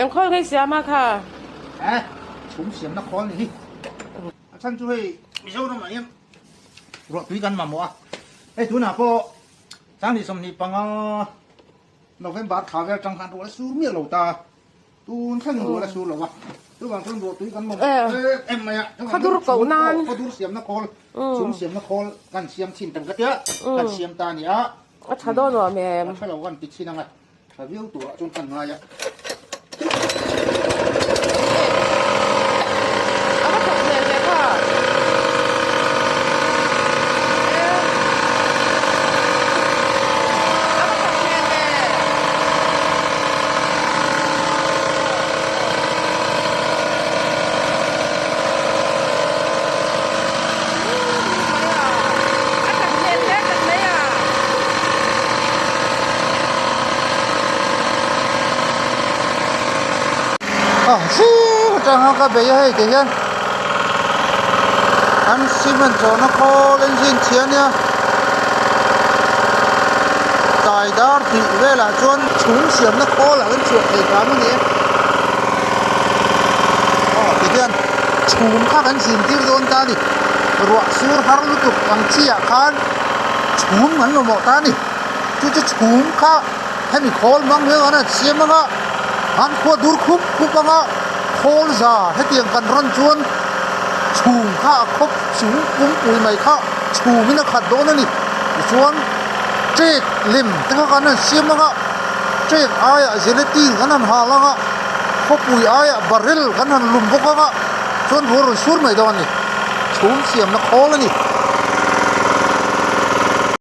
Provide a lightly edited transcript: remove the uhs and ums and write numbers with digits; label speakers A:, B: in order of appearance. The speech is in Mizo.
A: Eng khawl nge i siam a kha?
B: Eh, chhum siamna khawl ni hi. A chhan chu hei Mizoramah hian ruahtui kan mamawh a. Hei tunah pawh Sanghnih 25 November thla vel atang khan ruah la sur miah lo ta. Tun thlengin ruah la sur lo a. Chuvang chuan ruahtui kan mamawh em em mai a.
A: Khaw dur koh nan.
B: Khaw dur siamna khawl, chhum siamna khawl kan siam thin tan ka tia. Kan siam ta a ni a.
A: A tha dawn awm em?
B: A tha lo kan ti thin ang a. Tha viau turah chuan kan ngai a.
A: A va thawk hmel ve kha. A va thawk hmel ve. A that hmel hle tak mai a.
B: A zing atanga ka bei a hei ti hian an cement chawhna khawl engine chhia ania tlai dar tih velah chuan chhum siamna khawl ah kan chhuah thei hram a ni e aw ti hian chhum kha kan zin tir dawn ta a ni ruah sur har lutuk ang chi ah khan chhum an mamawh ta a ni chu chu chhum kha hemi khawl hmang hian an han siam ang a an khua dur khup khup ang a khawl za hetiang kan rawn chuan chhum kha a khawp chung pumpui mai kha chhum in a khat dawn a ni tichuan trek lem te kha kan han siam ang a trek aiah gelatin kan han hal ang a khawpui aiah barrel kan han lum bawk ang a chuan ruah rawn sur mai dawn a ni chhum siamna khawl a ni.